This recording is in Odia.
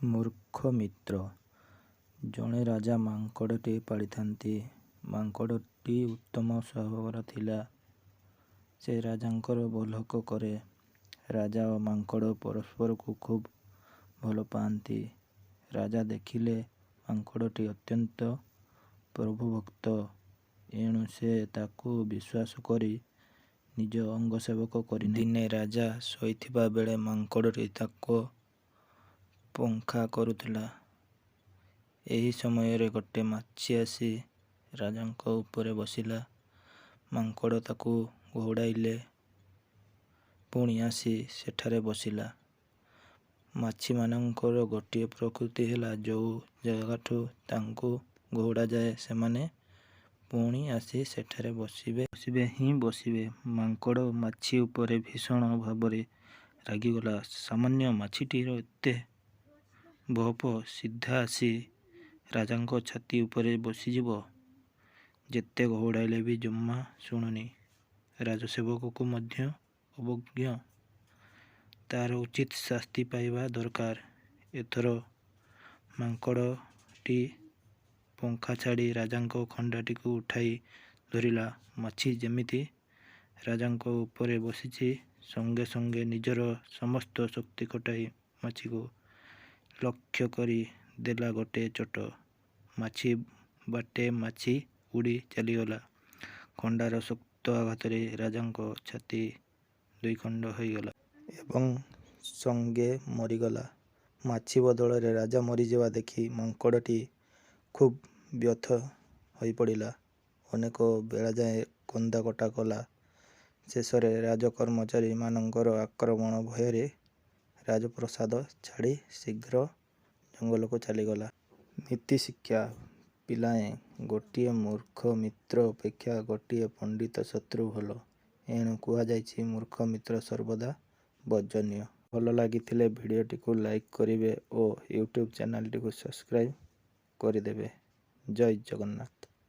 ମୂର୍ଖ ମିତ୍ର ଜଣେ ରାଜା ମାଙ୍କଡ଼ଟିଏ ପାଳିଥାନ୍ତି। ମାଙ୍କଡ଼ଟି ଉତ୍ତମ ସ୍ୱଭାବର ଥିଲା। ସେ ରାଜାଙ୍କର ଭଲକ କରେ। ରାଜା ଓ ମାଙ୍କଡ଼ ପରସ୍ପରକୁ ଖୁବ୍ ଭଲ ପାଆନ୍ତି। ରାଜା ଦେଖିଲେ ମାଙ୍କଡ଼ଟି ଅତ୍ୟନ୍ତ ପ୍ରଭୁଭକ୍ତ। ଏଣୁ ସେ ତାକୁ ବିଶ୍ୱାସ କରି ନିଜ ଅଙ୍ଗସେବକ କରିନେଲେ। ଦିନେ ରାଜା ଶୋଇଥିବାବେଳେ ମାଙ୍କଡ଼ଟି ତାଙ୍କ ପଙ୍ଖା କରୁଥିଲା। ଏହି ସମୟରେ ଗୋଟିଏ ମାଛି ଆସି ରାଜାଙ୍କ ଉପରେ ବସିଲା। ମାଙ୍କଡ଼ ତାକୁ ଘଉଡ଼ାଇଲେ, ପୁଣି ଆସି ସେଠାରେ ବସିଲା। ମାଛିମାନଙ୍କର ଗୋଟିଏ ପ୍ରକୃତି ହେଲା, ଯେଉଁ ଜାଗାଠୁଁ ତାଙ୍କୁ ଘଉଡ଼ାଯାଏ, ସେମାନେ ପୁଣି ଆସି ସେଠାରେ ବସିବେ। ବସିବେ ହିଁ ବସିବେ। ମାଙ୍କଡ଼ ମାଛି ଉପରେ ଭୀଷଣ ଭାବରେ ରାଗିଗଲା। ସାମାନ୍ୟ ମାଛିଟିର ଏତେ ବହପ, ସିଧା ଆସି ରାଜାଙ୍କ ଛାତି ଉପରେ ବସିଯିବ! ଯେତେ ଘଉଡ଼ାଇଲେ ବି ଜମା ଶୁଣୁନି। ରାଜସେବକକୁ ମଧ୍ୟ ଅବଜ୍ଞା। ତା'ର ଉଚିତ୍ ଶାସ୍ତି ପାଇବା ଦରକାର। ଏଥର ମାଙ୍କଡ଼ଟି ପଙ୍ଖା ଛାଡ଼ି ରାଜାଙ୍କ ଖଣ୍ଡାଟିକୁ ଉଠାଇ ଧରିଲା। ମାଛି ଯେମିତି ରାଜାଙ୍କ ଉପରେ ବସିଛି, ସଙ୍ଗେ ସଙ୍ଗେ ନିଜର ସମସ୍ତ ଶକ୍ତି ଖଟାଇ ମାଛିକୁ ଲକ୍ଷ୍ୟ କରି ଦେଲା ଗୋଟିଏ ଚୋଟ। ମାଛି ବାଟେ ମାଛି ଉଡ଼ି ଚାଲିଗଲା। ଖଣ୍ଡାର ଶକ୍ତ ଆଘାତରେ ରାଜାଙ୍କ ଛାତି ଦୁଇଖଣ୍ଡ ହୋଇଗଲା। ଏବଂ ସଙ୍ଗେ ମରିଗଲା। ମାଛି ବଦଳରେ ରାଜା ମରିଯିବା ଦେଖି ମାଙ୍କଡ଼ଟି ଖୁବ୍ ବ୍ୟଥିତ ହୋଇପଡ଼ିଲା। ଅନେକ ବେଳଯାଏ କନ୍ଦାକଟା କଲା। ଶେଷରେ ରାଜକର୍ମଚାରୀମାନଙ୍କର ଆକ୍ରମଣ ଭୟରେ ରାଜପ୍ରାସାଦ ଛାଡ଼ି ଶୀଘ୍ର ଜଙ୍ଗଲକୁ ଚାଲିଗଲା। ନୀତିଶିକ୍ଷା: ପିଲାଏ, ଗୋଟିଏ ମୂର୍ଖ ମିତ୍ର ଅପେକ୍ଷା ଗୋଟିଏ ପଣ୍ଡିତ ଶତ୍ରୁ ଭଲ। ଏଣୁ କୁହାଯାଇଛି ମୂର୍ଖ ମିତ୍ର ସର୍ବଦା ବର୍ଜନୀୟ। ଭଲ ଲାଗିଥିଲେ ଭିଡ଼ିଓଟିକୁ ଲାଇକ୍ କରିବେ ଓ ୟୁଟ୍ୟୁବ୍ ଚ୍ୟାନେଲଟିକୁ ସବସ୍କ୍ରାଇବ୍ କରିଦେବେ। ଜୟ ଜଗନ୍ନାଥ।